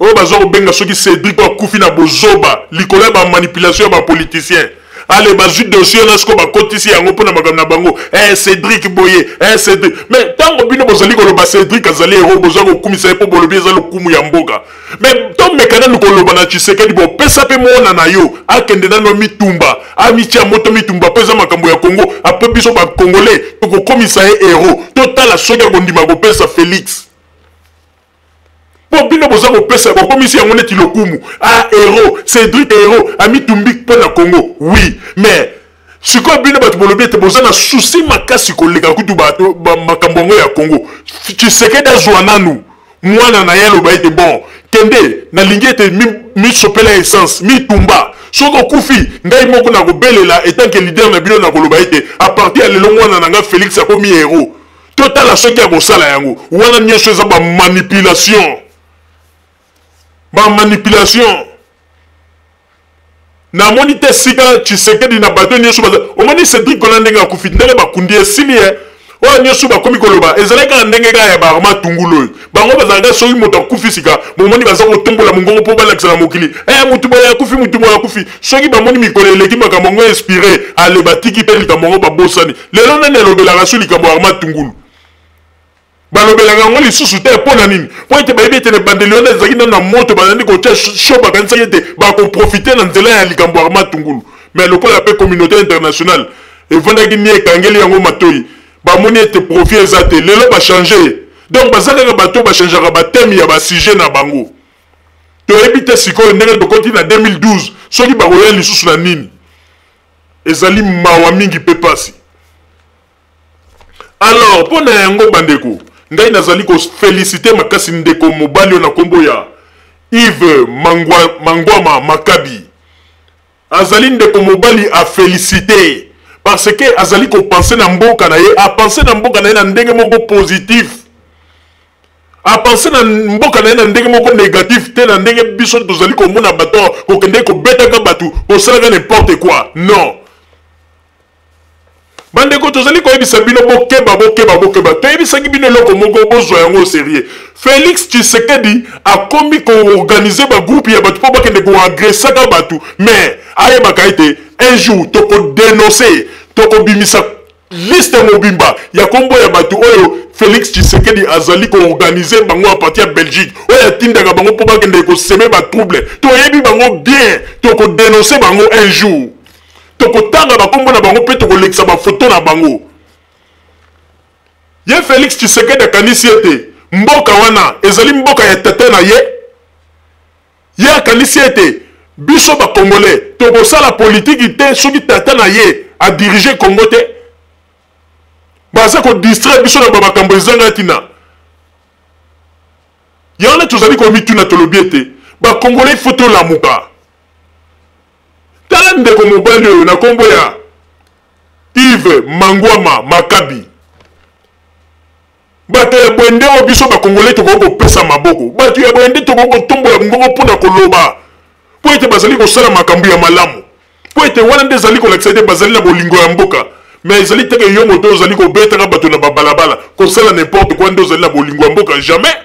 oyo baza kobenga soki Cédric, oyo akufi na bozoba likolo ya bamanipulation ya bapoliticien. Ale bazwi dossier wana, sikoyo bakotisi yango mpona makambo na bango. Cédric boye, Cédric. Mais ntango bino bozali koloba Cédric azali héros, boza kokumisa ye mpo bolobi eza lokumu ya mboka. Mais tomeka nanu koloba na Tshisekedi, bopesa mpe mwana na yo akende nano mitumba, amitia moto mitumba mpo eza makambo ya Congo. Après biso bacongolais tokokomisa ye héros. Totala soki akondima kopesa Félix, mpo bino boza kopesa, bokomisi yango neti lokumu. Ah, héros Cédric, héros amitumbi mpo na Congo, oui. Mais sikoyo bino bato bolobi ete boza na souci makasi koleka kutu bato makambo yango ya Congo. Tshisekedi azwa nanu mwana na ye, aloba ete bon, kende, nalingi ete misopela essence, mitumba. Soki okufi, ngai moko nakobelela en tant que leader na bino, nakoloba ete à partir ya lelo mwana na ngai Félix akomi héros. Totala soki akosala yango. Wana nyonso eza bamanipulation, bamanipulation. Namoni te sika Tshisekedi na bato nyonso baza. Omoni Cédric wana ndenge akufi, ndenge bakundi, esili ye. Oyo nyonso bakomi koloba ezalaki kaka ndenge kaka ya baarma tungulu oyo bango bazalaka. Soki moto akufi sika, bomoni baza kotombola mongongo mpo balakisa na mokili: "E, motu boye akufi, motu boye akufi." Soki bamoni mikolo eleki, makambo yango inspiré, ale batiki mpe likambo yango, babosani. Lelo nani alobelaka so likambo ya arma tungulu? Balobelaka yango lisusu te. Mpo na nini? Mpo ete bayebi ete na ebandeli wana ezalaki nano na moto, bazali kotia sho, bakanisaki ete bakoprofite na nzela ya likambo ya arma tungulu. Mais lokola mpe communauté internationale evandaki ni ekangeli yango matoi, bamoni ete profit eza te. Lelo bachange. Donc baza kaka bato bachangeaka bathème ya basujet na bango. Toyebi te sikoyo ndenge tokoti na 2012 soki bakoya lisusu na nini. Ezali mawa mingi mpe pasi. Alors mpo na yango, bandeko, ngai nazali koféliciter makasi ndeko mobali oyo na nkombo ya Yves Mangwama Makabi. Azali ndeko mobali aféliciter parce que azali kopenser na mboka na ye, apense na mboka na ye na ndenge moko positif, apense na mboka na ye na ndenge moko négatif te, na ndenge biso tozali komona bato kokende kobetaka bato, kosalaka n'importe quoi. Non, bandeko, tozali koyebisa bino: bokeba, bokeba, bokeba. Toyebisaki bino eloko moko, bozwa yango sérieux. Félix Tshisekedi akomi koorganiser bagroupe ya bato mpo bakende koagresaka bato, mais ayebaka ete un jour tokodénoncer, tokobimisa liste mobimba ya nkombo ya bato oyo Félix Tshisekedi azali koorganiser bango à partir ya Belgique, oyo atindaka bango mpo bakende kosemer batrouble. Toyebi bango bien, tokodénoncer bango un jour, tokotanga bakombo na bango mpe tokolekisa bafoto na bango. Ye Félix Tshisekedi akanisi ete mboka wana ezali mboka ya tata na ye. Ye akanisi ete biso bacongolais tokosala politiki te soki tata na ye adirige Congo te. Baza kodistraire biso na bamakambo ezanga ntina. Yango wana tozali komituna, tolobi ete bacongolais, faut tolamuka. Tala ndeko mobali oyo na nkombo ya Yves Mangwama Makabi. Bato ya boye nde oyo biso bacongolais tokoki kopesa maboko. Bato ya boye nde tokoki kotombola mongongo mpona koloba mpo ete bazali kosala makambo ya malamu, mpo ete wana nde ezali kolakisa ete bazali na bolingo ya mboka. Mais ezali teke yo moto ozali kobetaka bato na babalabala, kosala n'importe quoi, nde ozali na bolingo ya mboka? Jamais.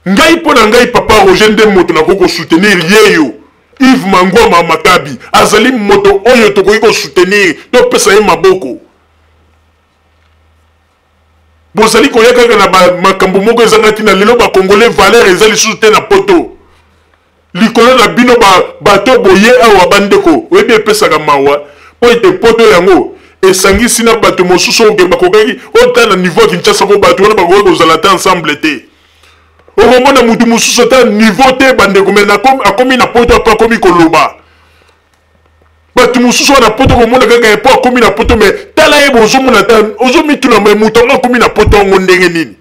Ngai, mpo na ngai papa Roger, nde moto nakoki kosoutenir yeyo. Yves Mangwama Makabi azali moto oyo tokoki kosoutenir, topesa ye maboko. Bozali koya kaka na makambo moko ezanga ntina. Lelo bacongolais valeur eza lisusu te na Poto likolo na bino bato boye awa. Bandeko, oyebi, epesaka mawa mpo ete Poto yango esangisi na bato mosusu oyo bakokaki ota na niveau ya Kinshasa, ko bato wana bakoki kozala te ensemble te. Okomona mutu mosusu ata niveau te, bandeko, mais akomi na Poto apo akomi koloba. Bato mosusu wana Poto, komona kaka po akomi na Poto, mais tala ye, bozomona ta, ozomituna: mais moto yango akomi na Poto yango ndenge nini?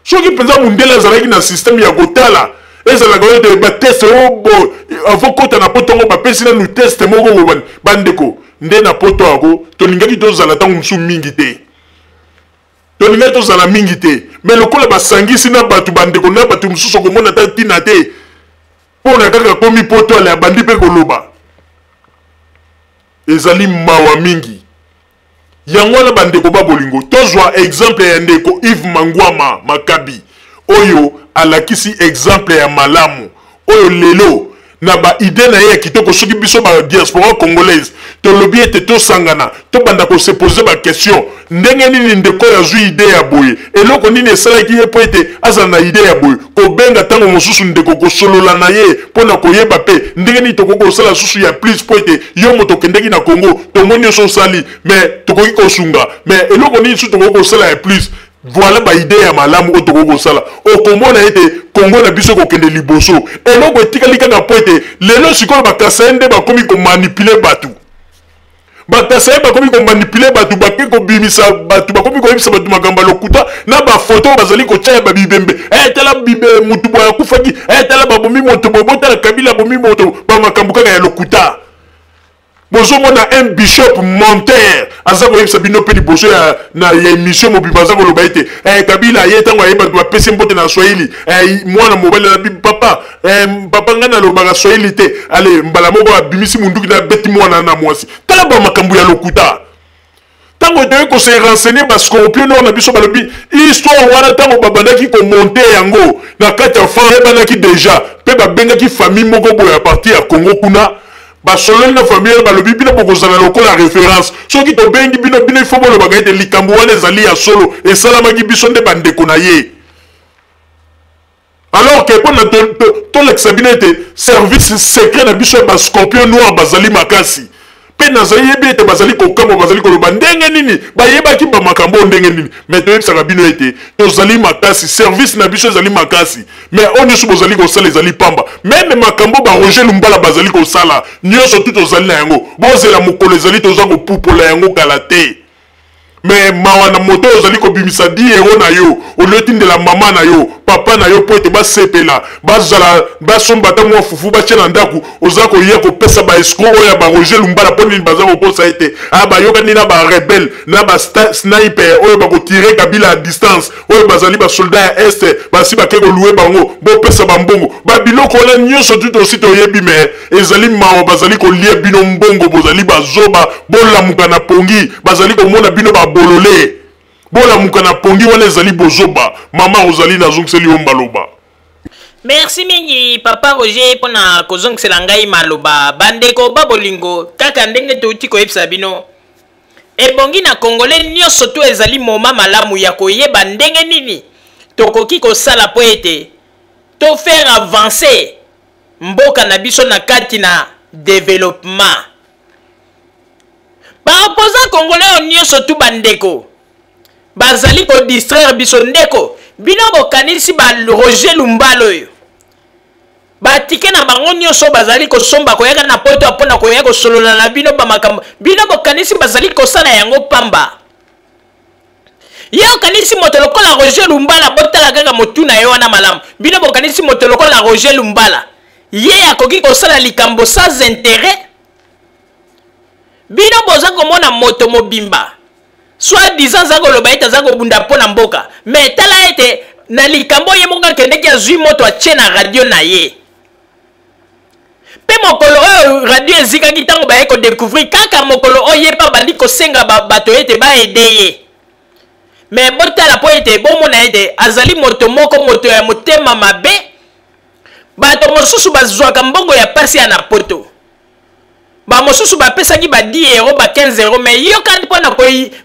Soki mpenza mundele azalaki na système ya kotala, Ezalaka oyo te bateste oyo bo avant kota na poto yango bapesi nanu teste moko boye. Bandeko, nde na poto yango tolingaki tozala ntango mosusu mingi te, tolingaki tozala mingi te, me lokola basangisi na bato, bandeko, na bato mosusu okomona ata ntina te mpo na kaka komi poto ale abandi mpe koloba. Ezali mawa mingi. Yango wana bandeko ba bolingo, tozwa exemple ya ndeko Yves Mangwama Makabi oyo alakisi exemple ya malamu oyo lelo na ba idee na ye ya kitoko. Soki biso ba diaspora congolaise tolobi ete tosangana, tobanda ko se poser ba question, ndenge nini ndeko oyo azwi idee ya boye, eloko nini esalaki ye mpo ete azala na idee ya boye, kobenga ntango mosusu ndeko, kosolola na ye mpo na koyeba mpe ndenge nini tokoki kosala susu ya plus, mpo ete yo moto okendeki na Congo, tomoni nyonso osali, mais tokoki kosunga, mais eloko nini susu tokoki kosala ya plus. Voilà ba idee ya malamu oyo tokoki kosala. Okomona ete Congo na biso ekokende liboso. Eloko etikali kaka mpo ete lelo sikoyo bakasaye nde bakomi komanipule bato. Bakasaye bakomi komanipule bato, bake kobimisa bato, bakomi koyebisa bato makambo ya lokuta na bafoto oyo bazali kotya ya babibembe. Eh, tala bibe motu boye akufaki, eh, tala babomi moto boye, botala Kabila abomi moto, bamakambo kaka ya lokuta. Bozomona un bishop menteur aza koyebisa bino mpe liboso ya, na, ya émission mobimba aza koloba ete eh, Kabila ye ntango aye bato bapesi mbote na Swahili, eh, mwana mobali alobi papa, eh, papa ngai nalobaka Swahili te. Ale mbala moko abimisi munduki na abeti mwana na mwasi. Tala ba makambo ya lokuta. Ntango toyei kose renseigner, bascorpion noir na biso balobi histoire wana ntango babandaki komonte yango na kati ya France eyebanaki deja, mpe babengaki famille moko boye ya parti ya Congo kuna, basololi na famille wana, balobi bino bokozala lokola référence, soki tobengi bino, bino ifo bolobaka ete likambo wana ezali ya solo, esalamaki, biso nde bandeko na ye. Alors que mpona tolakisa bino ete service secret na biso ya bascorpion noir bazali makasi, mpe nazali yebi ete bazali kokamwa, bazali koloba ndenge nini bayebaki bamakambo oyo, ndenge nini. Me toyebisaka bino ete tozali makasi, service na biso ezali makasi, me oyo nyonso bozali kosala ezali pamba. Meme makambo ba Roger Lumbala bazali kosala nyonso tu tozali na yango, bozela mokolo ezali toza kopupola yango kala te. Me mawa na moto oyo ozali kobimisa 10 euro na yo olie otindela mama na yo, papa na yo mpo ete basepela, bazala basomba ata mwa fufu batie na ndako, oza koya kopesa ba escroc oyo ya ba Roger Lumbala. Mpo nini baza kokosa ete ah, bayokani na ba rebelle na ba sniper oyo bakotire Kabila à distance, oyo bazali basoldat ya este, basi bake kolue bango, bopesa bambongo babiloko wana nyonso tu tosi toyebi. Me ezali mawa, bazali kolia bino mbongo, bozali bazoba, bolamuka na pongi, bazali komona bino babolole, bolamuka na pongi, wana ezali bozoba. Mama ozali, nazongiseli yo maloba. Merci mingi papa Roger mpona kozongisela ngai maloba. Bandeko ba bolingo, kaka ndenge touti koyebisa bino, ebongi na Congolais nyonso to ezali moma malamu ya koyeba ndenge nini tokoki kosala mpo ete to faire avancer mboka na biso na kati na developpement. Baopposant congolais oyo nyonso tu, bandeko, bazali kodistraire biso. Ndeko, bino bokanisi ba Roger Lumbala oyo batike na bango nyonso bazali kosomba koyaka na poto mpona koya kosolola na bino bamakambo, bino bokanisi bazali kosala yango pamba? Ye okanisi moto lokola Roger Lumbala, botala kaka motu na ye wana malamu, bino bokanisi moto lokola Roger Lumbala ye akoki kosala likambo sans intérêt? Bino boza komona moto mobimba soit disant aza koloba ete aza kobunda mpo na mboka, me tala ete na likambo ye moko akendeki azwi moto atie na radio na ye, mpe mokolo oyo radio ezikaki, ntango baye kodecouvrir kaka mokolo oyo ye mpe abandi kosenga bato ete baede ye. Me botala mpo ete bomona ete azali moto moko, moto ya motema mabe. Bato mosusu bazwaka mbongo ya pasi ya na poto, bamosusu bapesaki ba 10 euro, ba 15 euro, me yoka mpona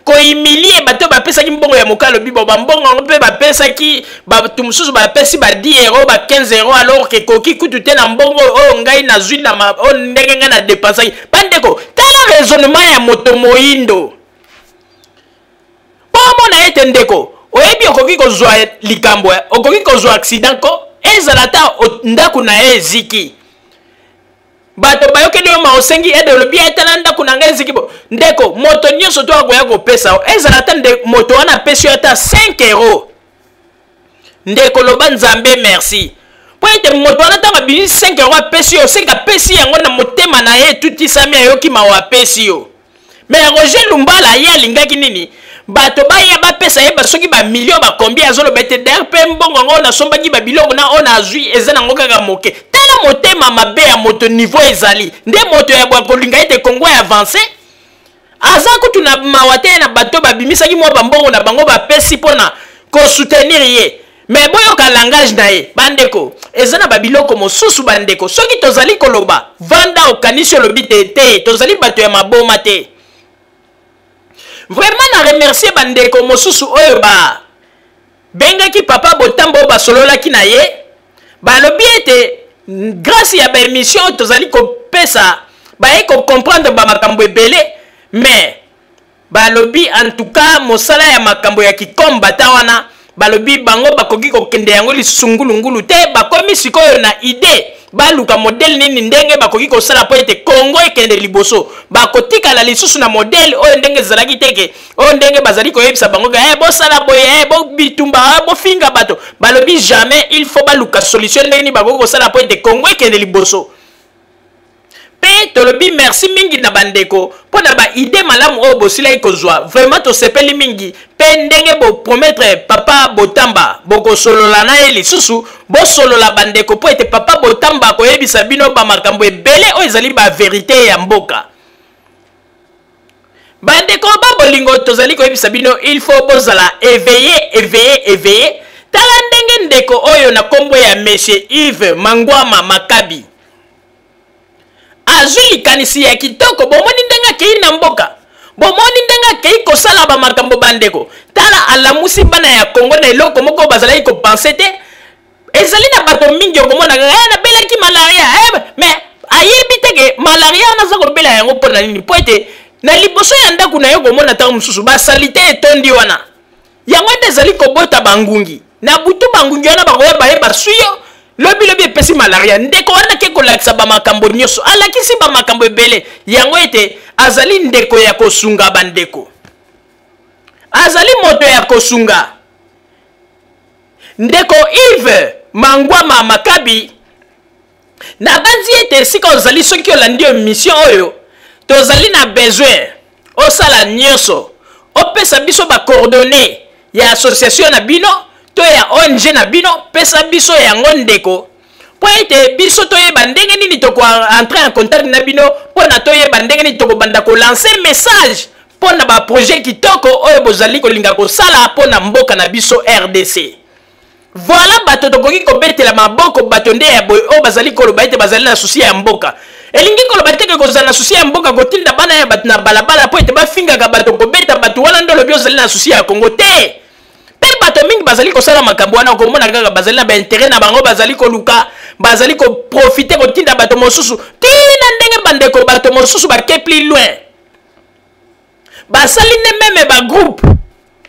kohumilie bato bapesaki mbongo ya moke, alobi bo bambongo yango mpe bapesaki bato mosusu, bapesi ba 10 euro, ba 15 euro, alors ke ekoki kutu te na mbongo oyo ngai nazwi na oyo ndenge ngai na depensaki. Bandeko, tala raisonnement ya moto moyindo mpo omona ete ndeko oyebi okoki kozwa likambo, okoki kozwa accident, ko ezala ata ndako na ye eziki, bato bayokeli yo ma osengi ede, olobi etala ndako na ngai eziki bo. Ndeko, moto nyonso to akoya kopesa yo, ezala ata nde moto wana apesi yo ata 5 euro, ndeko, loba Nzambe merci. Mpo ete moto wana ntango abimisi 5 euro apesi yo, seke apesi yango na motema na ye etutisami, ayoki mawa apesi yo. Mais Roger Lumbala ye alingaki nini? Bato baya bapesa ye soki ba million ba combien, azoloba ete d'ailleurs mpe mbongo yango nasombaki ba biloko na oyo nazwi eza nango kaka moke. Tala motema mabe ya moto niveau ezali nde moto ya bwa kolinga ete Congo ya avance. Aza kutu na mawa te na bato babimisaki mwa bambongo na bango bapesi mpo na kosoutenir ye. Mais boyoka langage na ye bandeko, eza na babiloko mosusu bandeko, soki tozali koloba vanda okanisi olobi te te, tozali bato ya maboma te. Vraiment na remercier bandeko mosusu oyo ba bengaki papa Botambo oyo basololaki na ye, balobi ete grâce ya ba émission oyo tozali kopesa baye ko comprendre ba makambo ebele, mais balobi en tout cas mosala ya makambo ya kikombata wana balobi bango bakoki kokende yango lisusu ngulungulu te. Bakomi sikoyo na idée baluka modèle nini ndenge bakoki kosala mpo ete Congo ekende liboso. Bakotikala lisusu na modèle oyo ndenge ezalaki te, ke oyo ndenge bazali koyebisa bango ke hey, bosala boye, hey, bobitumba, hey, bofinga bato. Balobi jamais, il faut baluka solution ndenge nini bakoki kosala mpo ete Congo ekende liboso. Mpe tolobi merci mingi na bandeko mpo na ba idée malamu oyo bosilaki kozwa. Vraiment tosepeli mingi mpe ndenge bopromettre papa Botamba bokosolola na ye lisusu. Bosolola bandeko mpo ete papa Botamba akoyebisa bino ba makambo ebele oyo ezali ba verite ya mboka. Bandeko ba bolingo, tozali koyebisa bino il faut bozala éveillé, éveillé, éveillé. Tala ndenge ndeko oyo na kombo ya monsieur Yves Mangwama Makabi azwi likanisi ya kitoko. Bomoni ndenge akei na mboka, bomoni ndenge akei kosala ba makambo bandeko. Tala alamusi bana ya Congo na eloko moko bazalaki kopense te. Ezali na bato mingi okomona kaka eh, nabelaki malaria eh, mais ayebi te ke malaria wana aza kobela yango mpo na nini. Mpo ete na liboso ya ndako na ye okomona ntango mosusu basalite etondi wana, yango nde ezali kobota bangungi na butu. Bangungi wana bakoya baye baswi yo lobi lobi epesi malaria. Ndeko wana ke kolakisa bamakambo nyonso, alakisi bamakambo ebele yango ete azali ndeko ya kosunga bandeko, azali moto ya kosunga. Ndeko Yves Mangwama Makabi, nabanzi ete esika ozali soki olandi emission oyo, tozali na besoin osala nyonso opesa biso ba coordonnées ya association na bino to ya ONG na bino. Pesa biso yango ndeko, mpo ete biso toyeba ndenge nini toko entrer en contact na bino, mpo na toyeba ndenge nini tokobanda kolancer message mpo na ba projet kitoko oyo bozali kolinga kosala mpo na mboka na biso RDC. Voilà bato tokoki kobetela maboko, bato nde ya boye oyo bazali koloba ete bazali na susi ya mboka. Elingi koloba te ke kozala na susi ya mboka kotinda bana ya bato na balabala mpo ete bafingaka bato, kobeta bato, wana nde olobi ozali na susi ya Congo te. Mpe bato mingi bazali kosala makambo wana, okomona kaka bazali na baintere na bango, bazali koluka, bazali koprofite kotinda bato mosusu tina ndenge bandeko bato mosusu bake plus loin, basali nde meme bagroupe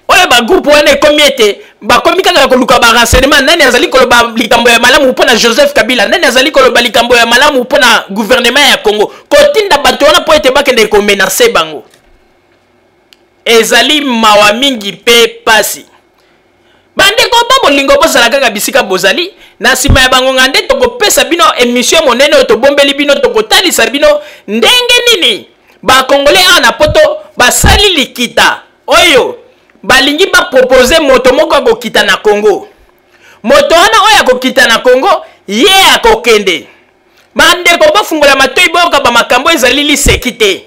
oyo. Bagroupe wana ekomi ete bakomi kaka koluka barenseignement, nani azali koloba likambo ya malamu mpo na Joseph Kabila, nani azali koloba likambo ya malamu mpo na gouvernement ya Congo, kotinda bato wana mpo ete bakende komenase bango. Ezali mawa mingi mpe pasi. Bandeko ba bolingo, bozala kaka bisika bozali. Na nsima ya bangonga nde tokopesa bino emission monene oyo tobombeli bino. Tokotalisa bino ndenge nini bakongole awa na poto basali likita oyo balingi bapropose moto moko akokita na Congo. Moto wana oyo akokita na Congo, ye akokende. Bandeko, bofungola matoi, boyoka bamakambo, ezali liseki te.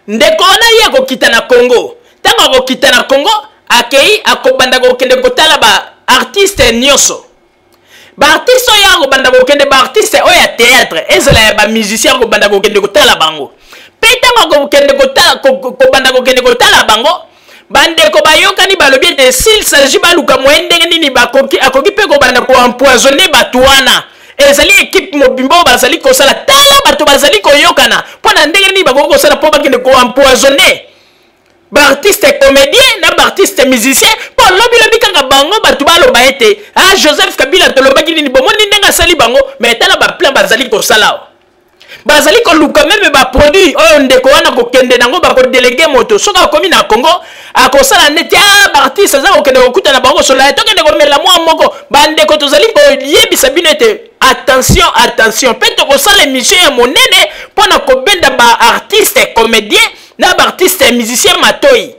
Ndeko wana ye akokita na Congo. Ntango akokita na Congo, akei akobanda kokende kotala ba artiste nyonso. Ba artiste oyo akobanda kokende, ba artiste oyo ya théâtre, ezala ya ba musicien, akobanda kokende kotala bango. Mpe ntango akokende kotala, kobanda kokende kotala bango, bandeko bayokani, balobi ete s'il s'agit baluka moyen ndenge nini bakoki, akoki mpe kobanda koempoisonne bato wana. Ezali ekipe mobimba oyo bazali kosala. Tala bato bazali koyokana mpo na ndenge nini bakoki kosala mpo bakende koempoisonne baartiste comédien na baartiste musicien, mpo lobilobi kaka bango bato baloba ete ah, Joseph Kabila tolobaki nini, bomoni ndenge asali bango. Mais tala baplan bazali kosala awa. Bazali koluka meme baproduit oyo ndeko wana kokende nango, bakodelege moto. Soki akomi na Congo, akosala neti a ah, baartiste aza kokende kokutana bango, kosolola, tokende komela mwa moko. Bandeko, tozali koyebisa bino ete attention, attention. Mpe tokosala émission ya monene mpo na kobenda baartiste comédien na baartiste musicien matoi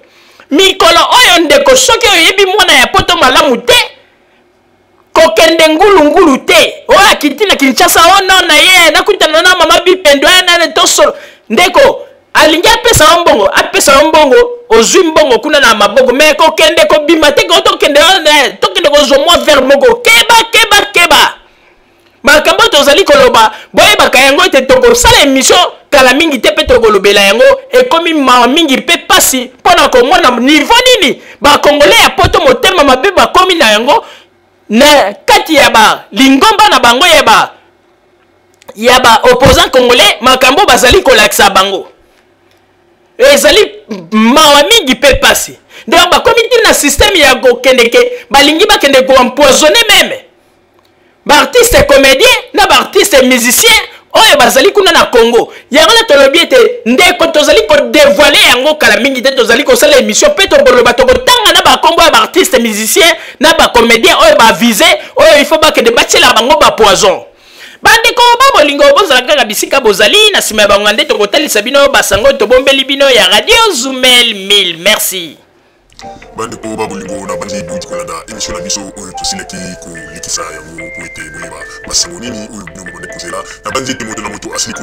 mikolo oyo. Ndeko, soki oyebi mwana ya poto malamu te, kokende ngulungulu te. Oyo akiti na Kinshasa, o no na ye nakutana na mama Bipendo nane tosolo. Ndeko, alingi apesa yo mbongo, apesa yo mbongo, ozwi mbongo kuna na maboko, me kokende kobima te. Tokende, tokende kozwa mwa verre moko. Keba, keba, keba! Makambo tozali koloba, boyebaka yango ete tokosala emission kala mingi te mpe tokolobela yango. Ekomi mawa mingi mpe pasi mpo na komona niveau nini bakongole ya poto motema mabe bakomi na yango na kati ya ba lingomba na bango ya ba opposant congolais. Makambo bazali kolakisa bango ezali mawa mingi mpe pasi. Donc bakomi ntina système ya kokendeke, balingi bakende koempoisonner même baartiste comédien na baartiste musicien oyo bazali kuna na Congo. Yango na tolobi ete, ndeko, tozali kodévoiler yango kala mingi te. Tozali kosala émission mpe tokoloba, tokotanga na bakombo ya baartiste musicien na bacomédien oyo baviser, oyo il faut bakende batiela bango bapoison. Bandeko ba bolingo, bozala kaka bisika bozali na nsima ya bango nde tokotalisa bino basango tobombeli bino ya Radio Zumel 1000. Merci. Bandeko ba bolingo, na bandi bouti kolanda émission na biso oyo tosilaki kolekisa yango po ete boyeba basango nini oyo bino bobandi kozela. Na bandi ete moto na moto asili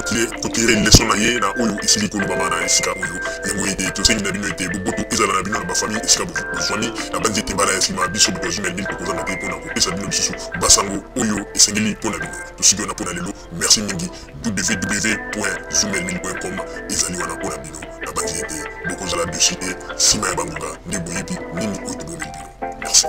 kotirer leçon na ye na oyo esili kolobama na esika oyo. Yango ete tosengi na bino ete boboto ezala na bino na bafamille esika bozwami. Na bandi ete mbala ya nsima, biso bato ya Zumel 1000 tokozanga te mpona kopesa bino lisusu basango oyo esengeli mpo na bino. Tosuki wana mpo na lelo. Merci mingi. www.zumel1000.com ezali wana mpo na bino. Na bandi ete bokozala déçus te. Nsima ya bangonga nde boyebi nini oyo tobomeli bino. Merci.